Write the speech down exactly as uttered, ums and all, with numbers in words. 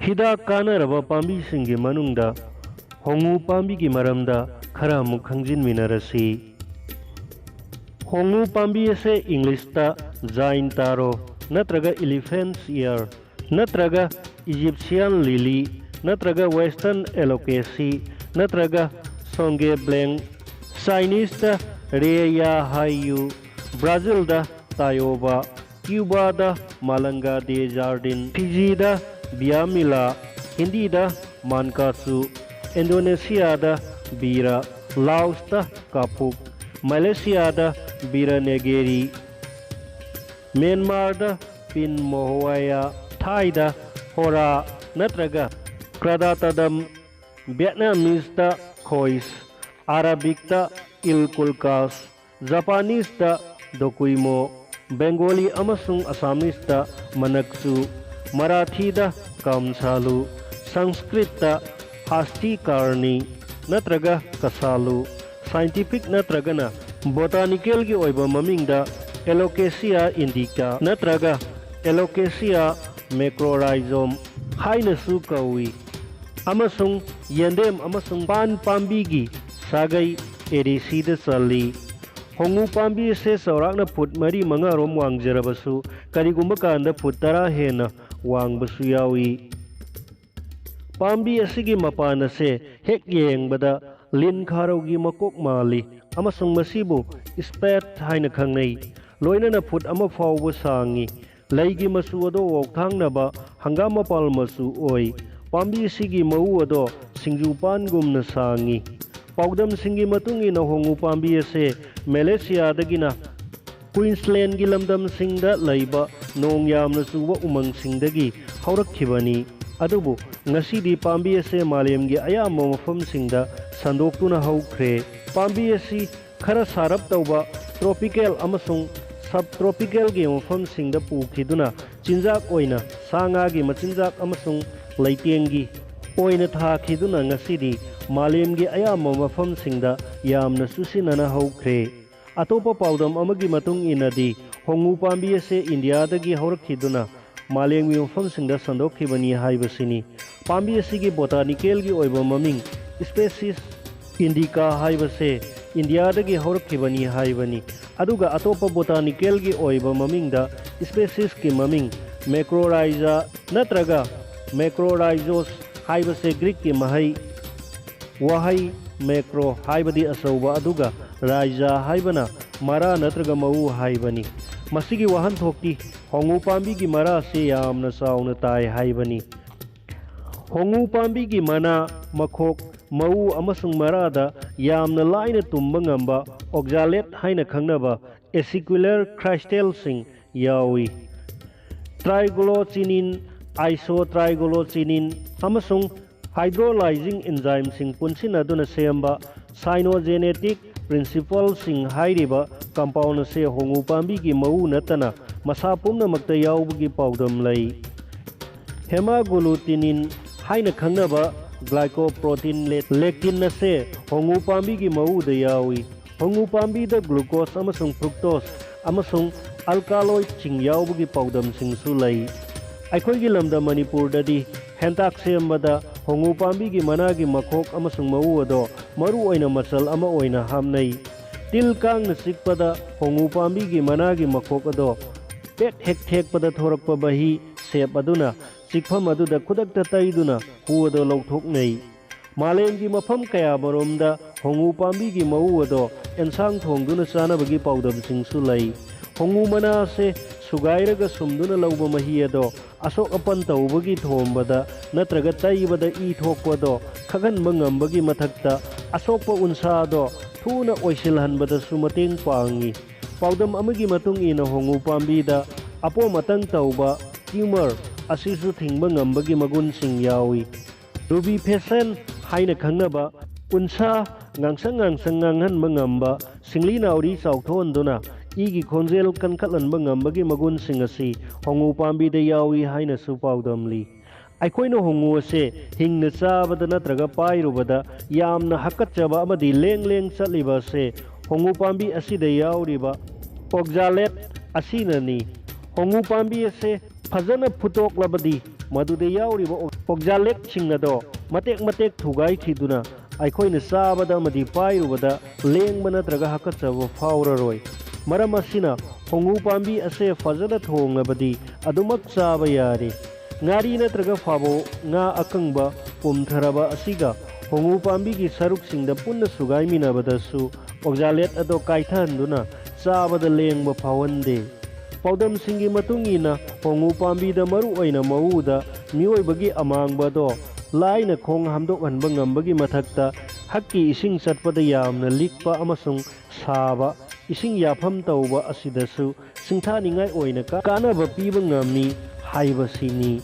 ꯍꯤꯗꯥꯛ ꯀꯥꯟꯅꯔꯕ ꯄꯥꯝꯕꯤꯁꯤꯡꯒꯤ ꯃꯅꯨꯡꯗ ꯍꯣꯡꯉꯨ ꯄꯥꯝꯕꯤꯒꯤ ꯃꯔꯝꯗ ꯈꯔ ꯑꯃꯨꯛ ꯈꯪꯖꯤꯟꯃꯤꯟꯅꯔꯁꯤ꯫ ꯍꯣꯡꯉꯨ ꯄꯥꯝꯕꯤ ꯑꯁꯦ ꯏꯪꯂꯤꯁꯇ ꯖꯥꯏꯟ ꯇꯥꯔꯣ ꯅꯠꯇ꯭ꯔꯒ ꯏꯂꯤꯐꯦꯟꯠꯁ ꯏꯌꯔ ꯅꯠꯇ꯭ꯔꯒ ꯏꯖꯤꯞꯁꯤꯌꯥꯟ ꯂꯤꯂꯤ ꯅꯠꯇ꯭ꯔꯒ ꯋꯦꯁꯇꯔꯟ ꯑꯦꯂꯣꯀꯦꯁꯤ ꯅꯠꯇ꯭ꯔꯒ ꯁꯣꯡꯒꯦ ꯕ꯭ꯂꯦꯡ, ꯆꯥꯏꯅꯤꯁꯇ ꯔꯦꯌꯥ ꯍꯥꯏꯌꯨ, ꯕ꯭ꯔꯥꯖꯤꯜꯗ ꯇꯥꯌꯣꯕꯥ, ꯀ꯭ꯌꯨꯕꯥꯗ ꯃꯥꯂꯪꯒꯥ ꯗꯦ ꯖꯥꯔꯗꯤꯟ, ꯐꯤꯖꯤꯗ ꯕꯤꯌꯥꯃꯤꯂꯥ, ꯍꯤꯟꯗꯤꯗ ꯃꯥꯟꯀꯥꯁꯨ, ꯏꯟꯗꯣꯅꯦꯁꯤꯌꯥꯗ ꯕꯤꯔꯥ, ꯂꯥꯎꯁꯇ ꯀꯥꯄꯨꯛ, ꯃꯂꯦꯁꯤꯌꯥꯗ ꯕꯤꯔꯥ ꯅꯦꯒꯦꯔꯤ, ꯃ꯭ꯌꯥꯟꯃꯥꯔꯗ ꯄꯤꯟ ꯃꯣꯍꯋꯥꯌꯥ, ꯊꯥꯏꯗ ꯍꯣꯔꯥ ꯅꯠꯇ꯭ꯔꯒ ꯀ꯭ꯔꯥꯗꯥꯇꯥꯗꯝ, ꯚꯤꯌꯦꯠꯅꯥꯃꯤꯁꯇ ꯈꯣꯏꯁ, ꯑꯥꯔꯥꯕꯤꯛꯇ ꯏꯜ ꯀꯨꯜꯀꯥꯁ, ꯖꯄꯥꯅꯤꯁꯇ ꯗꯣꯀꯨꯏꯃꯣ, ꯕꯦꯡꯒꯣꯂꯤ ꯑꯃꯁꯨꯡ ꯑꯁꯥꯃꯤꯁꯇ ꯃꯅꯛꯆꯨ, ꯃꯔꯥꯊꯤꯗ ꯀꯥꯝꯁꯥꯂꯨ, ꯁꯪꯁꯀ꯭ꯔꯤꯠꯇ ꯍꯥꯁꯇꯤ ꯀꯥꯔꯅꯤ ꯅꯠꯇ꯭ꯔꯒ ꯀꯁꯥꯂꯨ, ꯁꯥꯏꯟꯇꯤꯐꯤꯛ ꯅꯠꯇ꯭ꯔꯒꯅ ꯕꯣꯇꯥꯅꯤꯀꯦꯜꯒꯤ ꯑꯣꯏꯕ ꯃꯃꯤꯡꯗ ꯑꯦꯂꯣꯀꯦꯁꯤꯌꯥ ꯏꯟꯗꯤꯀꯥ ꯅꯠꯇ꯭ꯔꯒ ꯑꯦꯂꯣꯀꯦꯁꯤꯌꯥ ꯃꯦꯀ꯭ꯔꯣꯔꯥꯏꯖꯣꯝ ꯍꯥꯏꯅꯁꯨ ꯀꯧꯏ, ꯑꯃꯁꯨꯡ ꯌꯦꯟꯗꯦꯝ ꯑꯃꯁꯨꯡ ꯄꯥꯟ ꯄꯥꯝꯕꯤꯒꯤ ꯁꯥꯒꯩ ꯑꯦꯔꯤꯁꯤꯗ ꯆꯜꯂꯤ꯫ ꯍꯣꯡꯉꯨ ꯄꯥꯝꯕꯤ ꯑꯁꯦ ꯆꯥꯎꯔꯥꯛꯅ ꯐꯨꯠ ꯃꯔꯤ ꯃꯉꯥ ꯔꯣꯝ ꯋꯥꯡꯖꯔꯕꯁꯨ, ꯀꯔꯤꯒꯨꯝꯕ ꯀꯥꯟꯗ ꯐꯨꯠ ꯇꯔꯥ ꯍꯦꯟꯅ ꯋꯥꯡꯕꯁꯨ ꯌꯥꯎꯏ꯫ ꯄꯥꯝꯕꯤ ꯑꯁꯤꯒꯤ ꯃꯄꯥꯟ ꯑꯁꯦ ꯍꯦꯛ ꯌꯦꯡꯕꯗ ꯂꯤꯟ ꯈꯥꯔꯧꯒꯤ ꯃꯀꯣꯛ ꯃꯥꯜꯂꯤ, ꯑꯃꯁꯨꯡ ꯃꯁꯤꯕꯨ ꯁ꯭ꯄꯦꯠ ꯍꯥꯏꯅ ꯈꯪꯅꯩ꯫ ꯂꯣꯏꯅꯅ ꯐꯨꯠ ꯑꯃ ꯐꯥꯎꯕ ꯁꯥꯡꯉꯤ꯫ ꯂꯩꯒꯤ ꯃꯆꯨ ꯑꯗꯣ ꯑꯣꯛꯊꯥꯡꯅꯕ ꯍꯪꯒꯥꯝ ꯃꯄꯥꯜ ꯃꯆꯨ ꯑꯣꯏ꯫ ꯄꯥꯝꯕꯤ ꯑꯁꯤꯒꯤ ꯃꯎ ꯑꯗꯣ ꯁꯤꯡꯖꯨ ꯄꯥꯟꯒꯨꯝꯅ ꯁꯥꯡꯉꯤ꯫ ꯄꯥꯎꯗꯝꯁꯤꯡꯒꯤ ꯃꯇꯨꯡ ꯏꯟꯅ, ꯍꯣꯡꯉꯨ ꯄꯥꯝꯕꯤ ꯑꯁꯦ ꯃꯦꯂꯦꯁꯤꯌꯥꯗꯒꯤꯅ ꯀꯨꯏꯟꯁꯂꯦꯟꯒꯤ ꯂꯝꯗꯝꯁꯤꯡꯗ ꯂꯩꯕ ꯅꯣꯡ ꯌꯥꯝꯅ ꯆꯨꯕ ꯎꯃꯪꯁꯤꯡꯗꯒꯤ ꯍꯧꯔꯛꯈꯤꯕꯅꯤ꯫ ꯑꯗꯨꯕꯨ ꯉꯁꯤꯗꯤ ꯄꯥꯝꯕꯤ ꯑꯁꯦ ꯃꯥꯂꯦꯝꯒꯤ ꯑꯌꯥꯝꯕ ꯃꯐꯝꯁꯤꯡꯗ ꯁꯟꯗꯣꯛꯇꯨꯅ ꯍꯧꯈ꯭ꯔꯦ꯫ ꯄꯥꯝꯕꯤ ꯑꯁꯤ ꯈꯔ ꯁꯥꯔꯞ ꯇꯧꯕ ꯇ꯭ꯔꯣꯄꯤꯀꯦꯜ ꯑꯃꯁꯨꯡ ꯁꯕ ꯇ꯭ꯔꯣꯄꯤꯀꯦꯜꯒꯤ ꯃꯐꯝꯁꯤꯡꯗ ꯄꯨꯈꯤꯗꯨꯅ ꯆꯤꯟꯖꯥꯛ ꯑꯣꯏꯅ ꯁꯥ ꯉꯥꯒꯤ ꯃꯆꯤꯟꯖꯥꯛ ꯑꯃꯁꯨꯡ ꯂꯩꯇꯦꯡꯒꯤ ꯑꯣꯏꯅ ꯊꯥꯈꯤꯗꯨꯅ ꯉꯁꯤꯗꯤ ꯃꯥꯂꯦꯝꯒꯤ ꯑꯌꯥꯝꯕ ꯃꯐꯝꯁꯤꯡꯗ ꯌꯥꯝꯅ ꯆꯨꯁꯤꯟꯅꯅ ꯍꯧꯈ꯭ꯔꯦ꯫ ꯑꯇꯣꯞꯄ ꯄꯥꯎꯗꯝ ꯑꯃꯒꯤ ꯃꯇꯨꯡ ꯏꯟꯅꯗꯤ, ꯍꯣꯡꯉꯨ ꯄꯥꯝꯕꯤ ꯑꯁꯦ ꯏꯟꯗꯤꯌꯥꯗꯒꯤ ꯍꯧꯔꯛꯈꯤꯗꯨꯅ ꯃꯥꯂꯦꯝꯒꯤ ꯃꯐꯝꯁꯤꯡꯗ ꯁꯟꯗꯣꯛꯈꯤꯕꯅꯤ ꯍꯥꯏꯕꯁꯤꯅꯤ꯫ ꯄꯥꯝꯕꯤ ꯑꯁꯤꯒꯤ ꯕꯣꯇꯥꯅꯤꯀꯦꯜꯒꯤ ꯑꯣꯏꯕ ꯃꯃꯤꯡ ꯏꯁꯄꯦꯁꯤꯁ ꯏꯟꯗꯤꯀꯥ ꯍꯥꯏꯕꯁꯦ ꯏꯟꯗꯤꯌꯥꯗꯒꯤ ꯍꯧꯔꯛꯈꯤꯕꯅꯤ ꯍꯥꯏꯕꯅꯤ꯫ ꯑꯗꯨꯒ ꯑꯇꯣꯞꯄ ꯕꯣꯇꯥꯅꯤꯀꯦꯜꯒꯤ ꯑꯣꯏꯕ ꯃꯃꯤꯡꯗ ꯏꯁꯄꯦꯁꯤꯁꯀꯤ ꯃꯃꯤꯡ ꯃꯦꯀ꯭ꯔꯣꯔꯥꯏꯖꯥ ꯅꯠꯇ꯭ꯔꯒ ꯃꯦꯀ꯭ꯔꯣꯔꯥꯏꯖꯣꯁ ꯍꯥꯏꯕꯁꯦ ꯒ꯭ꯔꯤꯛꯀꯤ ꯃꯍꯩ ꯋꯥꯍꯩ ꯃꯦꯀ꯭ꯔꯣ ꯍꯥꯏꯕꯗꯤ ꯑꯆꯧꯕ ꯑꯗꯨꯒ ꯔꯥꯏꯖꯥ ꯍꯥꯏꯕꯅ ꯃꯔꯥ ꯅꯠꯇ꯭ꯔꯒ ꯃꯎ ꯍꯥꯏꯕꯅꯤ꯫ ꯃꯁꯤꯒꯤ ꯋꯥꯍꯟꯊꯣꯛꯇꯤ ꯍꯣꯡꯉꯨ ꯄꯥꯝꯕꯤꯒꯤ ꯃꯔꯥꯁꯤ ꯌꯥꯝꯅ ꯆꯥꯎꯅ ꯇꯥꯏ ꯍꯥꯏꯕꯅꯤ꯫ ꯍꯣꯡꯉꯨ ꯄꯥꯝꯕꯤꯒꯤ ꯃꯅꯥ, ꯃꯈꯣꯛ, ꯃꯎ ꯑꯃꯁꯨꯡ ꯃꯔꯥꯗ ꯌꯥꯝꯅ ꯂꯥꯏꯅ ꯇꯨꯝꯕ ꯉꯝꯕ ꯑꯣꯛꯖꯥꯂꯦꯠ ꯍꯥꯏꯅ ꯈꯪꯅꯕ ꯑꯦꯁꯤꯀ꯭ꯌꯨꯂꯔ ꯈ꯭ꯔꯥꯏꯁꯇꯦꯜꯁꯤꯡ ꯌꯥꯎꯏ꯫ ꯇ꯭ꯔꯥꯏꯒꯣꯂꯣꯆꯤꯅꯤꯟ, ꯑꯥꯏꯁꯣꯇ꯭ꯔꯥꯏꯒꯣꯂꯣꯆꯤꯅꯤꯟ ꯑꯃꯁꯨꯡ ꯍꯥꯏꯗ꯭ꯔꯣꯂꯥꯏꯖꯤꯡ ꯑꯦꯟꯖꯥꯏꯝꯁꯤꯡ ꯄꯨꯟꯁꯤꯟꯅꯗꯨꯅ ꯁꯦꯝꯕ ꯁꯥꯏꯅꯣꯖꯦꯅꯦꯇꯤꯛ ꯄ꯭ꯔꯤꯟꯁꯤꯄꯜꯁꯤꯡ ꯍꯥꯏꯔꯤꯕ ꯀꯝꯄꯥꯎꯟ ꯑꯁꯦ ꯍꯣꯡꯉꯨ ꯄꯥꯝꯕꯤꯒꯤ ꯃꯎ ꯅꯠꯇꯅ ꯃꯁꯥ ꯄꯨꯝꯅꯃꯛꯇ ꯌꯥꯎꯕꯒꯤ ꯄꯥꯎꯗꯝ ꯂꯩ꯫ ꯍꯦꯃꯥꯒ꯭ꯂꯨꯇꯤꯅꯤꯟ ꯍꯥꯏꯅ ꯈꯪꯅꯕ ꯒ꯭ꯂꯥꯏꯀꯣꯄ꯭ꯔꯣꯇꯤꯟ ꯂꯦꯛ-, ꯂꯦꯛꯇꯤꯟ ꯑꯁꯦ ꯍꯣꯡꯉꯨ ꯄꯥꯝꯕꯤꯒꯤ ꯃꯎꯗ ꯌꯥꯎꯏ꯫ ꯍꯣꯡꯉꯨ ꯄꯥꯝꯕꯤꯗ ꯒ꯭ꯂꯨꯀꯣꯁ ꯑꯃꯁꯨꯡ ꯐ꯭ꯔꯨꯛꯇꯣꯁ ꯑꯃꯁꯨꯡ ꯑꯜꯀꯥꯂꯣꯏꯗꯁꯤꯡ ꯌꯥꯎꯕꯒꯤ ꯄꯥꯎꯗꯝꯁꯤꯡꯁꯨ ꯂꯩ꯫ ꯑꯩꯈꯣꯏꯒꯤ ꯂꯝꯗꯝ ꯃꯅꯤꯄꯨꯔꯗꯗꯤ ꯍꯦꯟꯇꯥꯛ ꯁꯦꯝꯕꯗ ꯍꯣꯡꯉꯨ ꯄꯥꯝꯕꯤꯒꯤ ꯃꯅꯥꯒꯤ ꯃꯈꯣꯛ ꯑꯃꯁꯨꯡ ꯃꯎ ꯑꯗꯣ ꯃꯔꯨ ꯑꯣꯏꯅ ꯃꯆꯜ ꯑꯃ ꯑꯣꯏꯅ ꯍꯥꯞꯅꯩ꯫ ꯇꯤꯜ ꯀꯥꯡꯅ ꯆꯤꯛꯄꯗ ꯍꯣꯡꯉꯨ ꯄꯥꯝꯕꯤꯒꯤ ꯃꯅꯥꯒꯤ ꯃꯈꯣꯛ ꯑꯗꯣ ꯄꯦꯠ ꯍꯦꯛ ꯊꯦꯛꯄꯗ ꯊꯣꯔꯛꯄ ꯃꯍꯤ ꯁꯦꯞ ꯑꯗꯨꯅ ꯆꯤꯛꯐꯝ ꯑꯗꯨꯗ ꯈꯨꯗꯛꯇ ꯇꯩꯗꯨꯅ ꯍꯨ ꯑꯗꯣ ꯂꯧꯊꯣꯛꯅꯩ꯫ ꯃꯥꯂꯦꯝꯒꯤ ꯃꯐꯝ ꯀꯌꯥꯃꯔꯣꯝꯗ ꯍꯣꯡꯉꯨ ꯄꯥꯝꯕꯤꯒꯤ ꯃꯎ ꯑꯗꯣ ꯑꯦꯟꯁꯥꯡ ꯊꯣꯡꯗꯨꯅ ꯆꯥꯅꯕꯒꯤ ꯄꯥꯎꯗꯝꯁꯤꯡꯁꯨ ꯂꯩ꯫ ꯍꯣꯡꯉꯨ ꯃꯅꯥ ꯑꯁꯦ ꯁꯨꯒꯥꯏꯔꯒ ꯁꯨꯝꯗꯨꯅ ꯂꯧꯕ ꯃꯍꯤ ꯑꯗꯣ ꯑꯁꯣꯛ ꯑꯄꯟ ꯇꯧꯕꯒꯤ ꯊꯣꯝꯕꯗ ꯅꯠꯇ꯭ꯔꯒ ꯇꯩꯕꯗ ꯏ ꯊꯣꯛꯄꯗꯣ ꯈꯛꯍꯟꯕ ꯉꯝꯕꯒꯤ ꯃꯊꯛꯇ ꯑꯁꯣꯛꯄ ꯎꯟꯁꯥꯗꯣ ꯊꯨꯅ ꯑꯣꯏꯁꯤꯜꯍꯟꯕꯗꯁꯨ ꯃꯇꯦꯡ ꯄꯥꯡꯏ꯫ ꯄꯥꯎꯗꯝ ꯑꯃꯒꯤ ꯃꯇꯨꯡ ꯏꯟꯅ ꯍꯣꯡꯉꯨ ꯄꯥꯝꯕꯤꯗ ꯑꯄꯣꯝ ꯑꯇꯪ ꯇꯧꯕ ꯇ꯭ꯌꯨꯃꯔ ꯑꯁꯤꯁꯨ ꯊꯤꯡꯕ ꯉꯝꯕꯒꯤ ꯃꯒꯨꯟꯁꯤꯡ ꯌꯥꯎꯏ꯫ ꯔꯨꯕꯤꯐꯦꯁꯟ ꯍꯥꯏꯅ ꯈꯪꯅꯕ ꯎꯟꯁꯥ ꯉꯥꯡꯁꯪ ꯉꯥꯡꯁꯪ ꯉꯥꯡꯍꯟꯕ ꯉꯝꯕ ꯁꯤꯡꯂꯤ ꯅꯥꯎꯔꯤ ꯆꯥꯎꯊꯣꯛꯍꯟꯗꯨꯅ ꯏꯒꯤ ꯈꯣꯡꯖꯦꯜ ꯀꯟꯈꯠꯍꯟꯕ ꯉꯝꯕꯒꯤ ꯃꯒꯨꯟꯁꯤꯡ ꯑꯁꯤ ꯍꯣꯡꯉꯨ ꯄꯥꯝꯕꯤꯗ ꯌꯥꯎꯏ ꯍꯥꯏꯅꯁꯨ ꯄꯥꯎꯗꯝꯂꯤ꯫ ꯑꯩꯈꯣꯏꯅ ꯍꯣꯡꯉꯨ ꯑꯁꯦ ꯍꯤꯡꯅ ꯆꯥꯕꯗ ꯅꯠꯇ꯭ꯔꯒ ꯄꯥꯏꯔꯨꯕꯗ ꯌꯥꯝꯅ ꯍꯥꯀꯠꯆꯕ ꯑꯃꯗꯤ ꯂꯦꯡ ꯂꯦꯡ ꯆꯠꯂꯤꯕ ꯑꯁꯦ ꯍꯣꯡꯉꯨ ꯄꯥꯝꯕꯤ ꯑꯁꯤꯗ ꯌꯥꯎꯔꯤꯕ ꯑꯣꯛꯖꯥꯂꯦꯠ ꯑꯁꯤꯅꯅꯤ꯫ ꯍꯣꯡꯉꯨ ꯄꯥꯝꯕꯤ ꯑꯁꯦ ꯐꯖꯅ ꯐꯨꯠꯇꯣꯛꯂꯕꯗꯤ, ꯃꯗꯨꯗ ꯌꯥꯎꯔꯤꯕ ꯑꯣꯛꯖꯥꯂꯦꯠꯁꯤꯡ ꯑꯗꯣ ꯃꯇꯦꯛ ꯃꯇꯦꯛ ꯊꯨꯒꯥꯏꯈꯤꯗꯨꯅ ꯑꯩꯈꯣꯏꯅ ꯆꯥꯕꯗ ꯑꯃꯗꯤ ꯄꯥꯏꯔꯨꯕꯗ ꯂꯦꯡꯕ ꯅꯠꯇ꯭ꯔꯒ ꯍꯥꯀꯠꯆꯕ ꯐꯥꯎꯔꯔꯣꯏ꯫ ꯃꯔꯝ ꯑꯁꯤꯅ ꯍꯣꯡꯉꯨ ꯄꯥꯝꯕꯤ ꯑꯁꯦ ꯐꯖꯅ ꯊꯣꯡꯂꯕꯗꯤ ꯑꯗꯨꯃꯛ ꯆꯥꯕ ꯌꯥꯔꯦ꯫ ꯉꯥꯔꯤ ꯅꯠꯇ꯭ꯔꯒ ꯐꯥꯕꯧ, ꯉꯥ ꯑꯀꯪꯕ ꯄꯨꯝꯊꯔꯕ ꯑꯁꯤꯒ ꯍꯣꯡꯉꯨ ꯄꯥꯝꯕꯤꯒꯤ ꯁꯔꯨꯛꯁꯤꯡꯗ ꯄꯨꯟꯅ ꯁꯨꯒꯥꯏꯃꯤꯟꯅꯕꯗꯁꯨ ꯑꯣꯛꯖꯥꯂꯦꯠ ꯑꯗꯣ ꯀꯥꯏꯊꯍꯟꯗꯨꯅ ꯆꯥꯕꯗ ꯂꯦꯡꯕ ꯐꯥꯎꯍꯟꯗꯦ꯫ ꯄꯥꯎꯗꯝꯁꯤꯡꯒꯤ ꯃꯇꯨꯡ ꯏꯟꯅ, ꯍꯣꯡꯉꯨ ꯄꯥꯝꯕꯤꯗ ꯃꯔꯨ ꯑꯣꯏꯅ ꯃꯎꯗ ꯃꯤꯑꯣꯏꯕꯒꯤ ꯑꯃꯥꯡꯕ ꯑꯗꯣ ꯂꯥꯏꯅ ꯈꯣꯡ ꯍꯥꯝꯗꯣꯛꯍꯟꯕ ꯉꯝꯕꯒꯤ ꯃꯊꯛꯇ, ꯍꯛꯀꯤ ꯏꯁꯤꯡ ꯆꯠꯄꯗ ꯌꯥꯝꯅ ꯂꯤꯛꯄ ꯑꯃꯁꯨꯡ ꯁꯥꯕ ꯏꯁꯤꯡ ꯌꯥꯐꯝ ꯇꯧꯕ ꯑꯁꯤꯗꯁꯨ ꯁꯤꯡꯊꯥꯅꯤꯡꯉꯥꯏ ꯑꯣꯏꯅ ꯀꯥ-, ꯀꯥꯟꯅꯕ ꯄꯤꯕ ꯉꯝꯃꯤ ꯍꯥꯏꯕꯁꯤꯅꯤ꯫